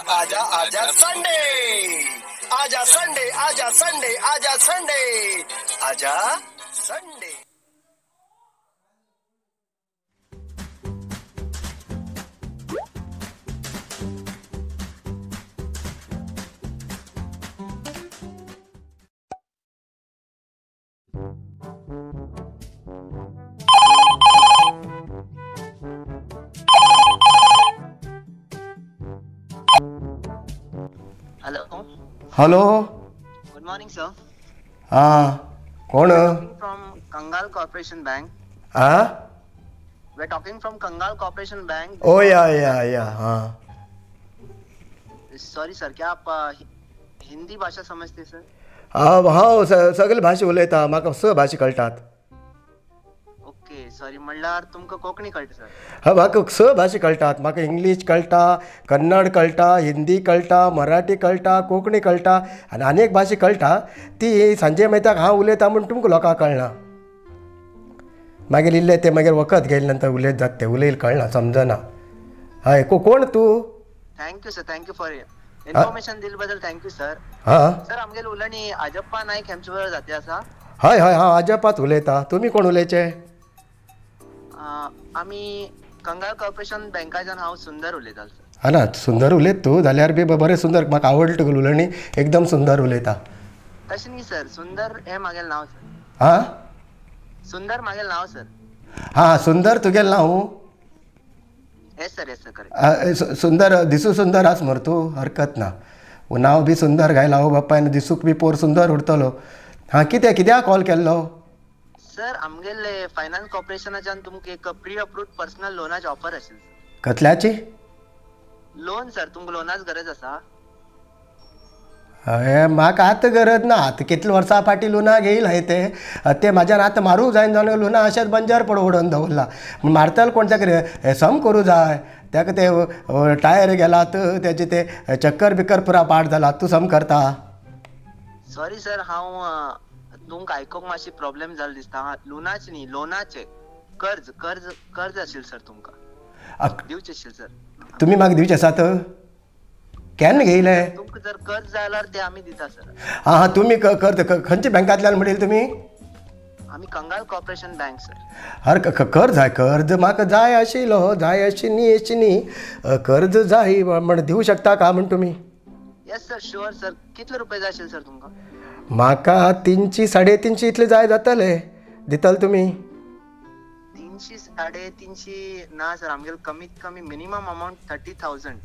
आजा आजा संडे, आजा संडे, आजा संडे, आजा संडे, आजा Sunday. Hello. Hello. Good morning sir. हाँ, कोण? From Kangal corporation bank. हाँ, we are talking from Kangal corporation bank. Oh yeah yeah yeah. हाँ, सॉरी सर, क्या आप हिंदी भाषा समजते सर? हांव सगळे भाशे उलयता, म्हाका स भाशे कळटात. ओके, सॉरी, म्हणल्यार तुमकां कोंकणी कळटा सर? हा, म्हाका स भाशे कळटात. म्हाका इंग्लीश कळटा, कन्नड कळटा, हिंदी कळटा, मराठी कळटा, कोंकणी कळटा आनी आनी एक भाशा कळटा ती संजय मेहताक हांव उलयता म्हूण तुमकां लोकांक कळना. मागीर इल्लें तें मागीर वखद घेयले नंतर उलयत जाता तें, उलयल कळना, समजना. हय, कोण तूं? Thank you sir, thank you for information दिल्ले बद्दल thank you sir. हां सर, आमगेले उलोवणी आजप्पा नायक हेमचे बरोबर जाते आसा? हय हय, हांव आजप्पाच उलयता. तुमी कोण उलयचे? आमी कंगाल कॉर्पोरेशन बँकाच्यान हांव सुंदर उलयतालो सर. हा ना, सुंदर उलयत तूं जाल्यार बी बरें सुंदर, म्हाका आवडलें तुगेलें उलोवणी, एकदम सुंदर उलयता. तशें न्ही सर, सुंदर हें म्हागेलें नांव सर. हां, सुंदर म्हागेलें नांव सर. हां, सुंदर तुगेलें नांव? Yes sir, yes sir, correct. सुंदर दिसू सुंदर आस मरे तूं, हरकत ना. नांव बी सुंदर घायलां आवय बापायन, दिसूंक बी पोर सुंदर उरतलो. हां, कितें कित्याक कॉल केल्लो? सर, आमगेले फायनान्स कॉर्पोरेशनाच्यान तुमकां एक प्री अप्रूव्ड पर्सनल लोनाची ऑफर आशिल्ली. कसल्याची लोन सर? तुमकां लोनाच गरज आसा? हय, म्हाका आतां गरज ना. आतां कितले वर्सां फाटीं लोना घेयला हांवें तें, तें म्हाज्यान आतां मारूंक जायना जावन लोना अशेंच बंजर पड उडोवन दवरलां. मारतलो कोण ताका सम करूं जाय, ताका ते टायर गेलात, तेजे ते चक्कर बिक्कर पुरा पाड जाला, तूं सम करता. सॉरी सर, हांव तुमकां आयकूंक मातशी प्रॉब्लेम जालो दिसता. लोनाच न्ही, लोनाचे कर्ज कर्ज कर्ज आशिल्लें सर, तुमकां दिवचें आशिल्लें सर. तुमी म्हाका दिवचें आसात? केन्ना घेयले? तुमकां जर कर्ज जाय जाल्यार ते आमी दिता सर. हां हां, तुमी कर्ज खंयच्या बँकांतल्यान म्हणलें तुमी? आमी कंगाल कॉर्पोरेशन बँक सर. हर कर्ज जाय, कर्ज म्हाका जाय आशिल्लो, जाय अशी न्ही, अशी न्ही, कर्ज जाय म्हण दिवं शकता का म्हण तुमी? येस सर, शुअर सर. कितले रुपये जाय आशिल्ले सर तुमकां? म्हाका 300 350 इतले जाय जातले, दितले तुमी? 300 350 ना सर, आमगेले कमीत कमी मिनिमम अमावंट 30,000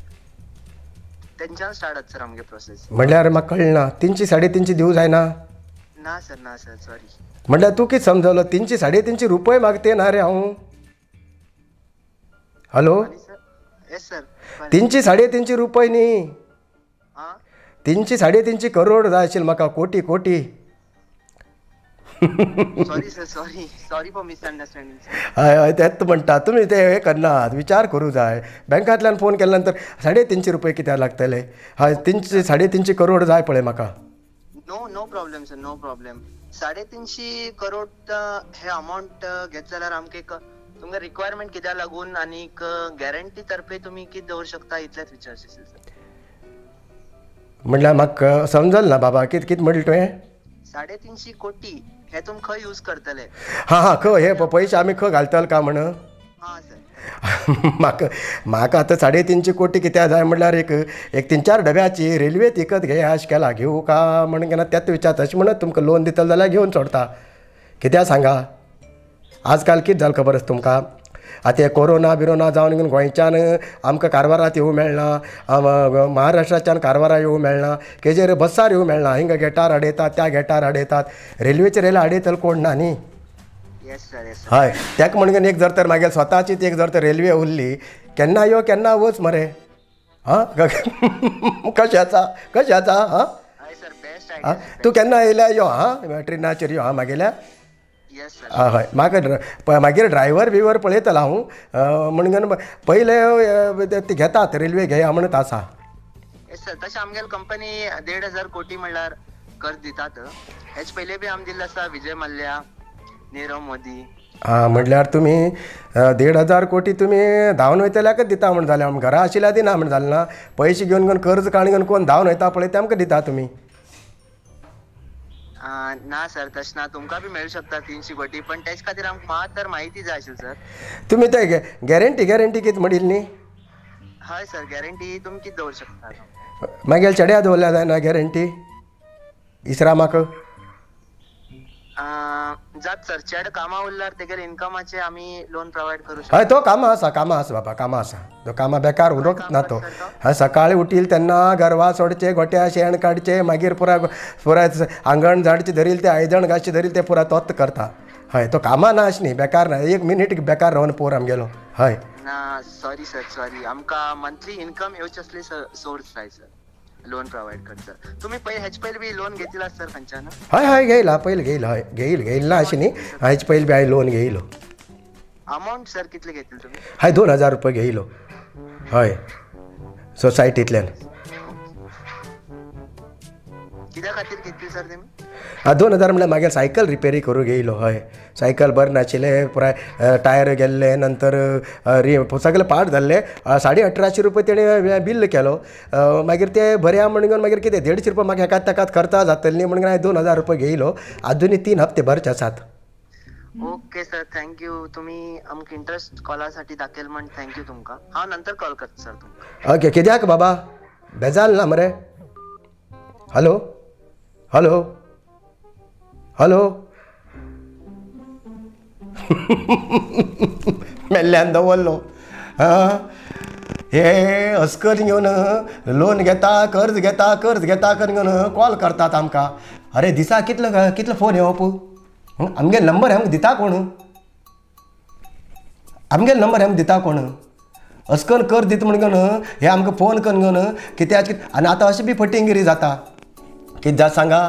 तेंच्यान स्टार्ट जाता सर आमगे प्रोसेस. म्हणल्यार म्हाका कळना, 300 350 दिवं जायना? ना सर, ना सर, सॉरी. म्हणल्यार तूं कितें समजलो? 300 350 रुपये मागते ना रे हांव. हॅलो? Yes sir. 300 350 रुपये न्ही, 300 350 करोड जाय आशिल्ले म्हाका, कोटी कोटी. Sorry sir, sorry, sorry for misunderstanding sir. हय हय, तेंच म्हणटा, तुमी ते हें करनात, विचार करूं जाय. बँकांतल्यान फोन केल्या नंतर 350 रुपये कित्याक लागतले? हय, 300 350 करोड जाय पळय म्हाका. No no problem sir, no problem. 350 crore हे अमावंट घेत जाल्यार आमकां एक तुमकां रिक्वायरमेंट कित्याक लागून आनीक गॅरंटी तर्फे तुमी कितें दवरूं शकता इतलेंच विचारचें सर. म्हणल्यार म्हाका समजल ना बाबा, कितें कितें म्हणलें तुवें? 350 कोटी हे तुमी खंय यूज करतले? हां हां, खंय हे पयशे आमी खंय घालतले काय म्हण? हां सर. म्हाका म्हाका आतां 350 कोटी कित्याक जाय म्हणल्यार एक एक 3-4 डब्याची रेल्वे विकत घे अशें केलां, घेवं का म्हण केन्ना तेंच विचारता. अशें म्हणत तुमकां लोन दितले जाल्यार घेवन सोडता. कित्याक सांगा, आजकाल कितें जालें खबर आसा तुमकां? आतां हे कोरोना बिरोना जावन गोंयच्यान आमकां कारवारांत येवंक मेळना, महाराष्ट्राच्यान कारवारा येवंक मेळना, केजेर बसार येवंक मेळना, हिंगा गेटार आडयतात, त्या गेटार आडयतात, रेल्वेचेर येयल्यार आडयतलो कोण ना न्ही. हय, ताका म्हणून एक जर तर मागीर स्वताचीच एक जर तर रेल्वे उरली, केन्ना यो केन्ना वच मरे. हां, कशें आसा, कशें आसा? हां हां, तूं केन्ना येयल्या यो, हां ट्रेनाचेर यो, हां मागेल्या. हय, म्हाका मागीर ड्रायव्हर बिवर पळयतलो हांव, म्हणून पयले ते घेतात रेल्वे घेया म्हणत आसा. येस सर, तशें आमगेली कंपनी 1,500 कोटी म्हणल्यार कर्ज दितात. हेच पयले बी आमी दिल्ले आसा विजय मल्ल्या, नीरव मोदी, आं म्हणल्यार तुमी 1,500 कोटी तुमी धांवन वयतल्याकच दिता म्हण जालें, आम घरा आशिल्ल्या दिना म्हण जालें ना. पयशे घेवन घेवन कर्ज काडून घेवन कोण धांवन वयता पळय ते आमकां दिता तुमी. ना सर तशें ना, तुमकां बी मेळूं शकता 300 कोटी, पण तेच खातीर आमकां मात तर म्हायती जाय आशिल्ली सर. तुमी ते गॅरंटी गॅरंटी कितें म्हणिल्ली न्ही? हय सर, गॅरंटी तुमी कितें दवरूं शकता? मागीर चेड्या दवरल्या जायना गॅरंटी इसरामाक? जात सर, चेड कामां उरल्यार तेगेले इन्कमाचे आमी लोन प्रोवायड करूं शकता. हय तो कामां आसा, कामां आसा बाबा, कामां आसा तो, कामां बेकार उरोंक ना तो. हय सकाळीं उठील तेन्ना गरवा सोडचे, गोट्या शेण काडचें, मागीर पुराय पुराय आंगण झाडचें धरील तें, आयदण घासचें धरील तें पुराय तोच करता. हय तो कामां ना अशें न्ही, बेकार ना, एक मिनीट बेकार रावन पोर आमगेलो. हय ना सॉरी सर, सॉरी, आमकां मंथली इन्कम येवचे असले सोर्स जाय सर लोन प्रोवायड करता. तुम्ही पहिले हेच पहिले बी लोन घेतला सर खंयच्यान? हय हय घेयला, पयलीं घेयला, हय घेयल घेयल ना अशें न्ही, हेच पयलीं बी हांवें लोन घेयलो. अमावंट सर कितले घेतले तुमी? हय 2,000 रुपया घेयलो, हय सोसायटींतल्यान. कित्या खातीर घेतली सर तुमी? 2,000 म्हणल्यार मागीर सायकल रिपेरी करूंक घेयलो. हय सायकल बरें नाशिल्लें, पुराय टायर गेल्ले, नंतर सगळे पार्ट जाल्ले. 1850 रुपया तेणें बिल केलो. मागीर ते बरें म्हण घेवन मागीर कितें 150 रुपया म्हाका हेकात तेकात खर्चा जातले न्ही म्हणून हांवें 2,000 रुपया घेयलो. आजुनूय 3 हप्ते भरचे आसात. Okay sir, thank you. तुमी आमकां इंट्रस्ट कॉलासाठी दाखयल म्हण thank you तुमकां. हांव नंतर कॉल करता सर तुमकां. ओके, कित्याक बाबा बेजाल ना मरे? हॅलो हॅलो हॅलो मेल्ल्यान दवरलो. आं हे अस्कर घेवन लोन घेता, कर्ज घेता, कर्ज घेता करून घेवन कॉल करतात आमकां. अरे दिसा कितलो कितलो फोन येवप? आमगे नंबर आमकां दिता कोण? आमगे नंबर आमकां दिता कोण? अस्कर कर्ज दिता म्हण घेवन हे आमकां फोन करून घेवन कित्याक. आनी आतां अशें बी फटिंगिरी जाता. कितें जाता सांगा?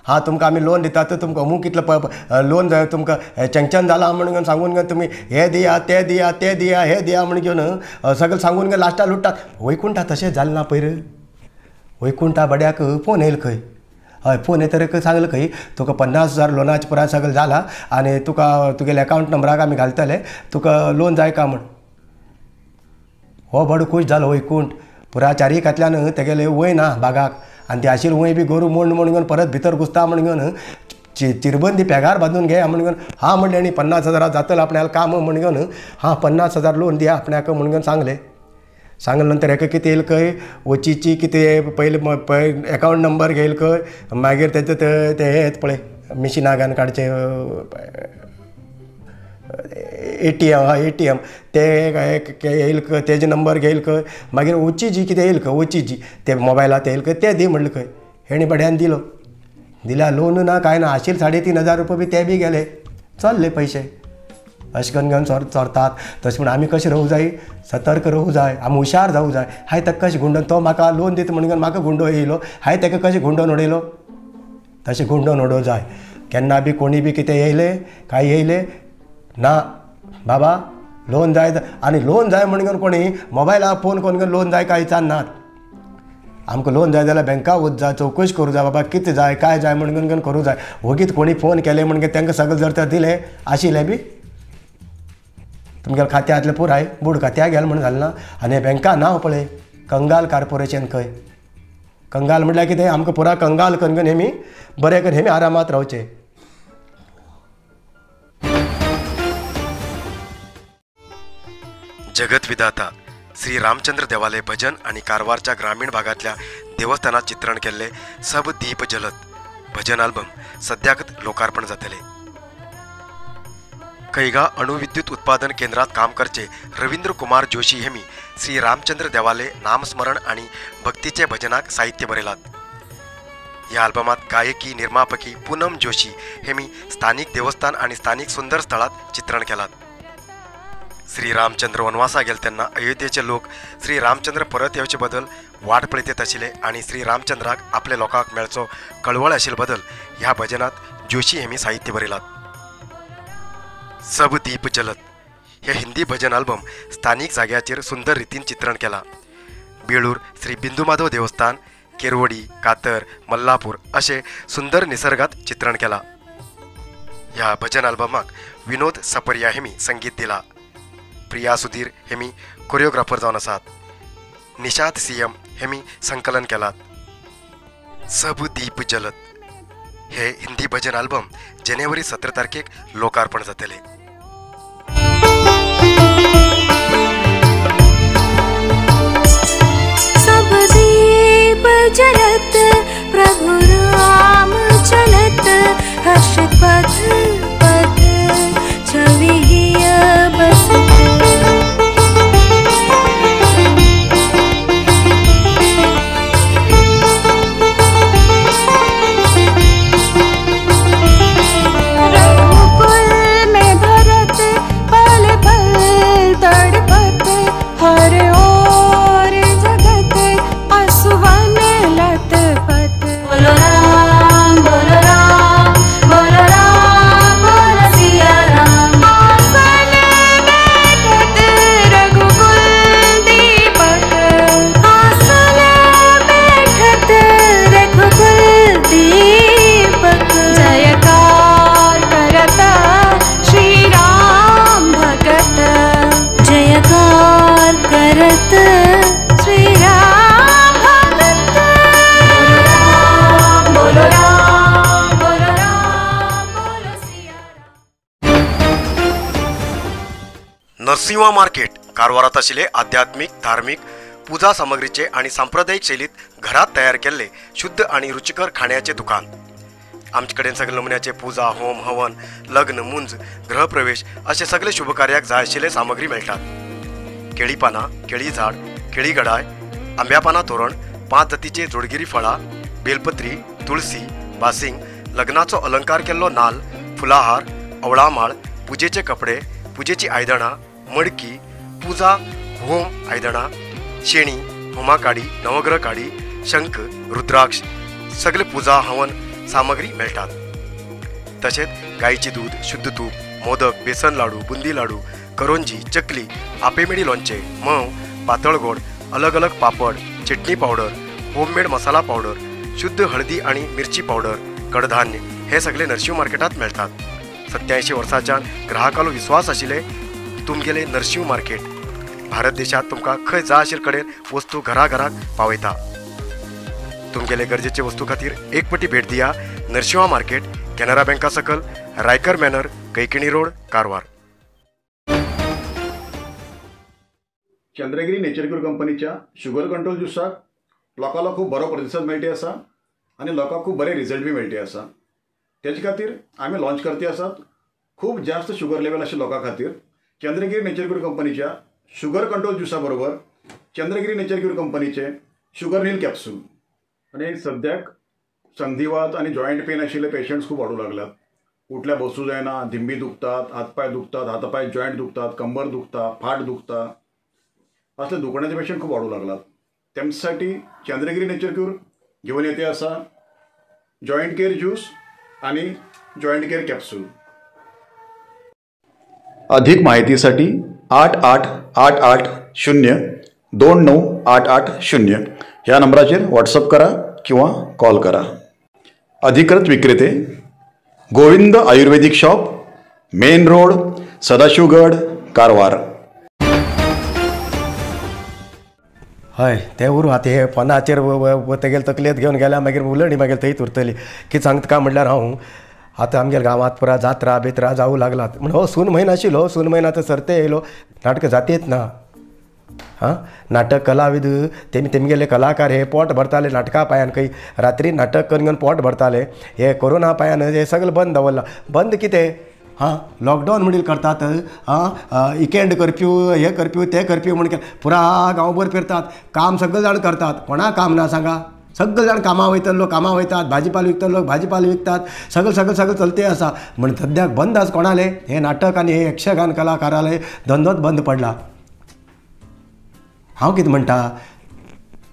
हां तुमकां आमी लोन दितात, तुमकां अमूक कितलो लोन जाय, तुमकां चँगचन जालां म्हण घेवन सांगून घेवन तुमी हें दिया, तें दिया, तें दिया, हें दिया म्हण घेवन सगळें सांगून घेवन लास्टाक लुट्टात. वैकुंठा तशें जालें ना पयर. वैकुंठा बड्याक फोन येयल खंय. हय फोन येतरीक सांगलें खंय तुका 50,000 लोनाचें पुराय सगळें जालां आनी तुका तुगेल्या एकावंट नंबराक आमी घालतले, तुका लोन जाय काय म्हण. हो बरो खूश जालो वैकुंठ. पुराय चारीय खातल्यान तेगेले वंय ना बागाक, आनी ती आशिल्ली वंय बी गोरू मोड म्हण घेवन परत भितर घुसता म्हण घेवन चिरबंदी पेगार बांदून घे म्हण घेवन हां म्हणलें. आनी 50,000 जातलें आपणाक काम म्हण घेवन हां 50,000 लोन दिया आपणाक म्हण घेवन सांगलें. सांगले नंतर हेका कितें येयल खंय वचीची कितें पयलें एकावंट नंबर घेयल खंय, मागीर तेजे ते हें पळय मिशिनां घालून काडचें ATM, हय ATM ते येयल खंय, तेजे नंबर घेयल खंय, मागीर ओचीजी कितें येयल खंय, ओचीजी ते मोबायलात येयल खंय, ते दी म्हणलें खंय. हेणी बड्यान दिलो. दिल्या लोन ना कांय ना, आशिल्ले 3,500 रुपया बी ते बी गेले, चल्ले पयशे. अशें करून घेवन चोरतात. तशें म्हण आमी कशें रावूं जाय? सतर्क रावूं जाय, आमी हुशार जावूं जाय. हांवें ताका कशें गुंडोवन, तो म्हाका लोन दिता म्हण घेवन म्हाका गुंडो येयलो, हांवें ताका कशें गुंडोवन उडयलो तशें गुंडोवन उडोवं जाय. केन्ना बी कोणी बी कितें येयलें कांय येयलें ना बाबा लोन जाय, आनी लोन जाय म्हण घेवन कोणी मोबायलार फोन करून घेवन लोन जाय काय विचारनात. आमकां लोन जाय जाल्यार बँका वच जाय, चवकशी करूं जाय, बाबा कितें जाय काय जाय म्हण घेवन करूं जाय. वगीत कोणी फोन केले म्हण तांकां सगळें जर तर दिलें आशिल्लें बी तुमगेल्या खात्यांतलें पुराय बुड खात्या गेलें म्हण जालें ना. आनी बँका नांव पळय कंगाल कार्पोरेशन खंय. कंगाल म्हटल्यार कितें? आमकां पुराय कंगाल करून घेवन हेमी बरें करून हेमी आरामात रावचें. जगतविधाता श्री रामचंद्र देवालय भजन आणि कारवारच्या ग्रामीण भागातल्या देवस्थानात चित्रण केल्ले सब दीप जलत भजन आल्बम सद्याकच लोकार्पण जातले. कैगा अणुविद्युत उत्पादन केंद्रात काम करचे रवींद्र कुमार जोशी हेमी श्री रामचंद्र देवालय नामस्मरण आणि भक्तीचे भजनाक साहित्य बरयलात. या आल्बमात गायकी निर्मापकी पूनम जोशी हेमी स्थानिक देवस्थान आणि स्थानिक सुंदर स्थळात चित्रण केलात. श्री रामचंद्र वनवासा गेले तेन्ना अयोध्येचे लोक श्री रामचंद्र परत येवचे बदल वाट पळयत आशिल्ले आनी श्री रामचंद्राक आपल्या लोकांक मेळचो कळवळ आशिल्ले बदल ह्या भजनात जोशी हेमी साहित्य बरयलात. सब दीप जलत हे हिंदी भजन आल्बम स्थानिक जाग्याचेर सुंदर रितीन चित्रण केला. बेळूर श्री बिंदुमाधव देवस्थान, केरवडी, कातर, मल्लापूर अशे सुंदर निसर्गात चित्रण केला. ह्या भजन आल्बमाक विनोद सपरिया हेमी संगीत दिला. प्रिया सुधीर हेमी कोरियोग्राफर जावन आसात. निषाद सीएम हेमी संकलन केलात. सब दीप जलत हे हिंदी भजन आल्बम जानेवारी 17 तारखेक लोकार्पण जातले. सब दीप जलत प्रभु राम चलत हर्ष पथ पथ छवि बसत. रघुकुल में भरत पल पल तड़पत हर ओर जगत असुवन लत पत. बोलो राम बोलो राम बोलो राम बोलो सिया राम. आसन बैठत रघुकुल दीपक आसन बैठत रघुकुल दीपक. जयकार करत श्री राम भगत जयकार करत श्री राम भगत. बोलो राम बोलो राम बोलो सिया राम. नरसिंहा मार्केट कारवारात आशिल्ले आध्यात्मिक धार्मिक पूजा सामग्रीचे आणि सांप्रदायिक शैलीत घरात तयार केल्ले शुद्ध आणि रुचिकर खाण्याचे दुकान. आमचे कडेन सगळे नमुन्याचे पूजा होम हवन लग्न मुंज गृहप्रवेश असे सगळे शुभकार्याक जाय आशिल्ले सामग्री मेळटात. केळी पानां, केळी झाड, केळी गडाय, आंब्या पानां तोरण, 5 जातीचे जोडगिरी फळां, बेलपत्री, तुळसी, बासिंग, लग्नाचो अलंकार केल्लो नाल, फुलाहार, अवळामाळ, पुजेचे कपडे, पुजेची आयदणां, मडकी, पूजा होम आयदणां, शेणी, होमाकाडी, नवग्रह काडी, शंख, रुद्राक्ष सगळे पूजा हवन सामग्री मेळटात. तशेंच गायचे दूध, शुद्ध तूप, मोदक, बेसन लाडू, बुंदी लाडू, करोंजी, चकली, आपेमेडी लोणचें, म्होंव, पातळ गोड, अलग अलग पापड, चटणी पावडर, होममेड मसाला पावडर, शुद्ध हळदी आणि मिरची पावडर, कडधान्य हे सगळे नरशिंव मार्केटात मेळटात. 87 वर्सांच्यान ग्राहकालो विश्वास आशिल्ले तुमगेले नरशिंव मार्केट भारत देशात तुमकां खंय जाय आशिल्ले कडेन वस्तू घराघराक पावयता. तुमगेले गरजेचे वस्तू खातीर एक पटी भेट दिया नरशिंवा मार्केट, कॅनरा बँका सकल, Raikar manor, Kaikini road, Karwar. Chandragiri nature cure कंपनीच्या शुगर कंट्रोल ज्युसाक लोकांलो खूब बरो प्रतिसाद मेळटी आसा आनी लोकांक खूब बरे रिजल्ट बी मेळटी आसा. तेजे खातीर आमी लॉन्च करते आसात खूब जास्त शुगर लेवल आशिल्ल्या लोकां खातीर चंद्रगिरी नेचर क्यूर कंपनीच्या शुगर कंट्रोल ज्युसा बरोबर चंद्रगिरी नेचर क्यूर कंपनीचे शुगर नील कॅप्सूल. आनी सद्याक संधिवात आनी जॉयंट पेन आशिल्ले पेशंट्स खूब वाडूंक लागल्यात. उठल्या बसूं जायना, धिंबी दुखतात, हातपांय दुखतात, हातपांय जॉयंट दुखतात, कंबर दुखता, फाट दुखता, असले दुखण्याचे पेशंट खूब वाडूंक लागलात. तेमसाठी चंद्रगिरी नेचर क्यूर घेवन येते आसा जॉयंट केअर ज्यूस आणि जॉयंट केअर कॅप्सूल. अधिक माहितीसाठी 8 8 8 8 0 2 9 8 8 0 ह्या नंबराचेर व्हॉट्सअप करा किंवा कॉल करा. अधिकृत विक्रेते Govind Ayurvedic shop, main road, Sadashivgad, Karwar. हय तें उरूं आतां हे फोनाचेर तेगेले तकलेंत घेवन गेल्यार मागीर उलयणी मागीर थंयच उरतली. कितें सांगता काय म्हणल्यार हांव आतां आमगेल्या गांवांत पुरा जात्रा बित्रा जावूं लागलात म्हण हो सून म्हयनो आशिल्लो, सून म्हयनो आतां सरते येयलो नाटकां जातीत ना. हां नाटक कलाविद तेमी तेमगेले कलाकार हे पोट भरताले नाटकां पांयान, खंय रात्री नाटक करून घेवन पोट भरताले. हे कोरोना पांयान हे सगळें बंद दवरलां. बंद कितें हां लॉकडावन म्हणील करतात, हां इकेंड कर्फ्यू हे कर्फ्यू ते कर्फ्यू म्हण पुरा गांवभर फिरतात, काम सगळे जाण करतात, कोणाक काम ना सांगा. सगळे जाण कामां वयतले लोक कामां वयतात, भाजीपालो विकतले लोक भाजीपालो विकतात, सगळें सगळें सगळें चलते आसा. म्हण सद्याक बंद आसा कोणाले हे नाटक आनी हे यक्षगान कलाकाराले धंदोच बंद पडला. हांव कितें म्हणटा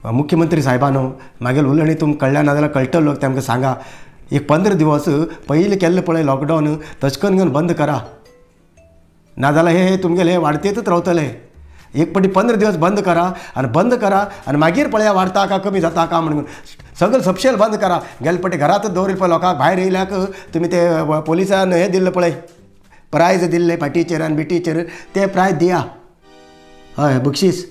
मुख्यमंत्री साहेबानो, मागीर उलोवणी तुमकां कळ्ळ्या ना जाल्यार कळटलो लोक तेमकां सांगा, एक 15 दिवस पयलीं केल्लें पळय लॉकडावन तशें करून घेवन बंद करा, नाजाल्यार हे तुमगेले हे वाडतेतच रावतले. एक पटी 15 दिवस बंद करा आनी बंद करा आनी मागीर पळया वाडता का कमी जाता का म्हणून सगळें सपशेल बंद करा. गेले पटी घरांतच दवरिल्लें पळय लोकांक भायर येयल्याक तुमी ते पोलिसान हें दिल्लें पळय प्रायज दिल्लें पाटीचेर आनी बिटीचेर ते प्रायज दिया, हय बक्षीस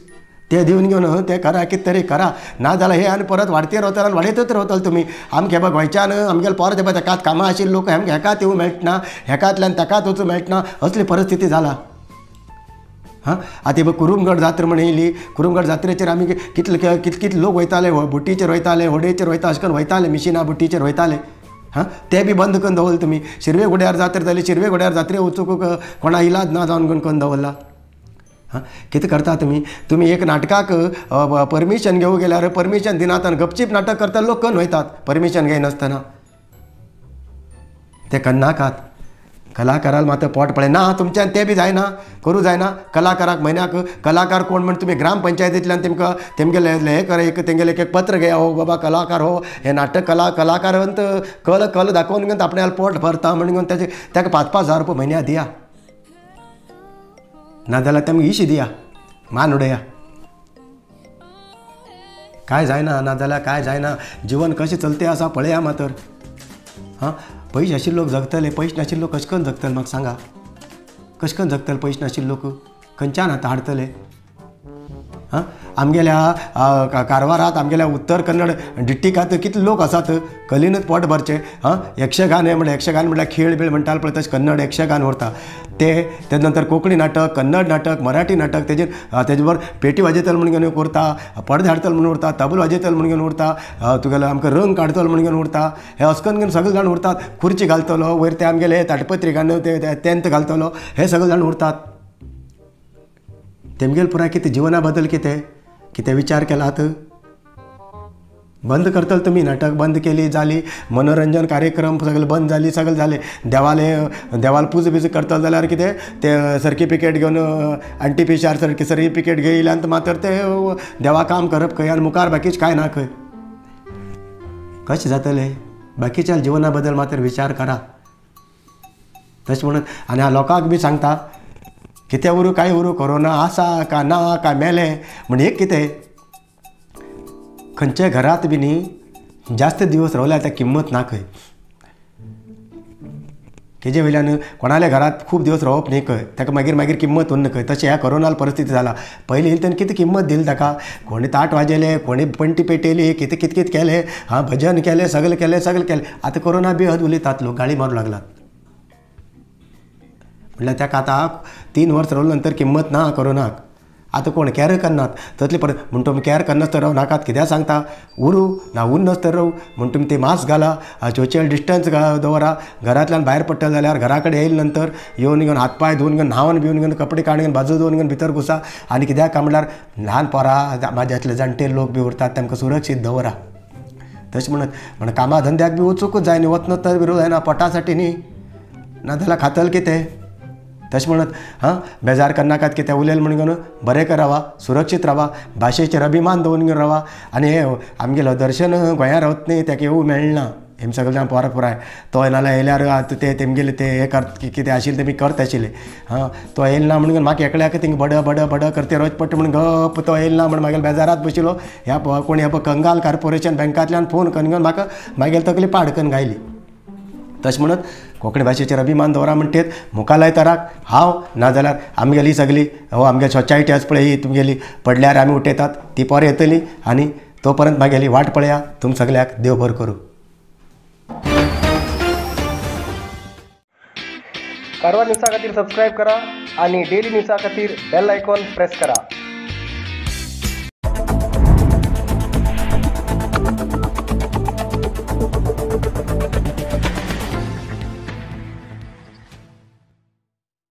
ते दिवन घेवन ते करा कितें तरी करा. ना जाल्यार हे आनी परत वाडते रावतले आनी वाडयतच रावतले तुमी. आमगे हें गोंयच्यान आमगेले पोर ते तेकाच कामां आशिल्ले लोक आमकां हेकाच येवंक मेळना, हेकांतल्यान तेकाच वचूंक मेळना, असली परिस्थिती जाला. हां आतां पळय कुरुमगड जात्रा म्हण येयली, कुरुमगड जात्रेचेर आमी कितले कितले कितले लोक वयताले, बोटीचेर वयताले, होडयेचेर वयता, अशें करून वयताले, मिशिना बोटीचेर वयताले. हां ते बी बंद करून दवरले तुमी. शिरवे घोड्यार जात्रा जाली, शिरवे घोड्यार जात्रे वचूंक कोणा इलाज ना जावन करून दवरला. हां कितें करता तुमी? तुमी एक नाटकाक परमिशन घेवंक गेल्यार परमिशन दिनात आनी गपचीप नाटक करता लोक करून वयतात परमिशन घेयनासतना. ते करनाकात. कलाकाराक मात पोट पळय ना तुमच्यान तें बी जायना, करूं जायना. कलाकाराक म्हयन्याक कलाकार कोण म्हण तुमी ग्रामपंचायतींतल्यान तेमकां तेमगेलें हें कर एक तेंगेलें एक पत्र घेया, हो बाबा कलाकार हो हे नाटक कलाकारांत कल कल दाखोवन घेवन आपणाले पोट भरता म्हण घेवन तेजे ताका 5-5 हजार रुपया म्हयन्या दिया, ना जाल्यार तेमकां इशी दिया, मान उडया. काय जायना, ना जाल्यार काय जायना. जिवन कशें चलते आसा पळया मातर. हां पयशे आशिल्ले लोक जगतले, पयशे नाशिल्ले लोक कशें करून जगतले म्हाका सांगा? कशें करून जगतले पयशे नाशिल्ले लोक? खंयच्यान आतां हाडटले? हां आमगेल्या कारवारांत आमगेल्या उत्तर कन्नड डिस्ट्रिक्टांत कितले लोक आसात कलेनूच पोट भरचें. हां यक्षगान हें म्हणल्यार यक्षगान म्हणल्यार खेळ बीळ म्हणटाले पळय तशें कन्नड यक्षगान उरता ते, तेजे नंतर कोंकणी नाटक, कन्नड नाटक, मराठी नाटक, तेजेर तेजे बरोबर पेटी वाजयतले म्हण घेवन उरता, पडदे हाडटले म्हणून उरता, तबलो वाजयतले म्हण घेवन उरता, तुगेलो आमकां रंग काडटलो म्हण घेवन उरता, हे अशें करून घेवन सगळे जाण उरतात. खुर्ची घालतलो वयर ते आमगेले ताटपत्री घालून ते तेंत घालतलो, हे सगळे जाण उरतात. तेमगेले पुराय कितें जिवना बद्दल कितें कितें विचार केलात? बंद करतले तुमी नाटक बंद केली जाली, मनोरंजन कार्यक्रम सगळे बंद जाली, सगळे जाले. देवाले देवाल पुजा बिजा करतले जाल्यार कितें ते सर्टिफिकेट घेवन NTPCR certificate घेयल्यान मात्र ते देवा काम करप खंय आनी मुखार बाकीचें कांय ना खंय. कशें जातलें? बाकीच्या जिवना बद्दल मात्र विचार करा. तशें म्हणून आनी हांव लोकांक बी सांगता कितें उरूं कांय उरूं, कोरोना आसा काय ना काय मेलें म्हण एक कितें खंयच्या घरांत बी न्ही जास्त दिवस रावल्यार त्या किंमत ना खंय. तेजे वयल्यान कोणाल्या घरांत खूब दिवस रावप न्ही खंय, ताका मागीर मागीर किंमत उरना खंय. तशें ह्या कोरोना परिस्थिती जाला. पयलीं येयली तेन्ना कितें किंमत दिली ताका? कोणी ताट वाजयलें, कोणी पणटी पेटयली, कितें कितें कितें केलें, हां भजन केलें, सगळें केलें, सगळें केलें. आतां कोरोना बी हद उलयतात लोक, गाळी मारूंक लागलात. म्हणल्यार ताका आतां 3 वर्स रावले नंतर किंमत ना कोरोनाक. आतां कोण कॅर करनात तसली परत म्हण तुमी कॅर करनासतना राव नाकात. कित्याक सांगता? उरूं ना उरनासतना रावू म्हण तुमी ते मास्क घाला, सोशल डिस्टन्स दवरा, घरांतल्यान भायर पडटले जाल्यार घरा कडेन येयले नंतर येवन घेवन हात पांय धुवन घेवन न्हांवन बिवन घेवन कपडे काडून घेवन बाजू दवरून घेवन भितर घुसा. आनी कित्याक काय म्हणल्यार ल्हान पोरां म्हाज्यांतले जाणटे लोक बी उरतात तांकां सुरक्षीत दवरा. तशें म्हणत म्हण कामा धंद्याक बी वचूंकूच जाय न्ही, वतना तर बी जायना पोटा साठी न्ही, ना जाल्यार खातले कितें? तशें म्हणत हां बेजार करनाकात कितें उलयलें म्हण घेवन बरें कर रावा, सुरक्षीत रावा, भाशेचेर अभिमान दवरून घेवन रावा. आनी हें आमगेलो दर्शन गोंयांत रावत न्ही ताका येवूं मेळना. हेम सगळे जाण पोरां पुराय तो नाल्यार येयल्यार आतां ते तेमगेले ते हें कर कितें आशिल्लें तेमी करत आशिल्ले. हां तो येयलो ना म्हणून म्हाका एकल्याक थिंग बड बड बड करते रोज पडटा म्हण गप तो येयलो ना म्हण मागीर बेजारात बशिल्लो. ह्या कोण ह्या कंगाल कॉर्पोरेशन बँकांतल्यान फोन करून घेवन म्हाका मागीर तकली पाड करून घायली. तशें म्हणत कोंकणी भाशेचेर अभिमान दवरा म्हणटेत मुखार तराक हांव नाजाल्यार आमगेली सगळी हो आमगे सोसायटी आसा पळय ही तुमगेली पडल्यार आमी उठयतात ती पोरां येतली आनी तो पर्यंत मागेली वाट पळया. तुम सगळ्याक देव बरो करूं. कारवार न्यूजा खातीर सबस्क्रायब करा आणि डेली न्यूजा खातीर बेल आयकॉन प्रेस करा.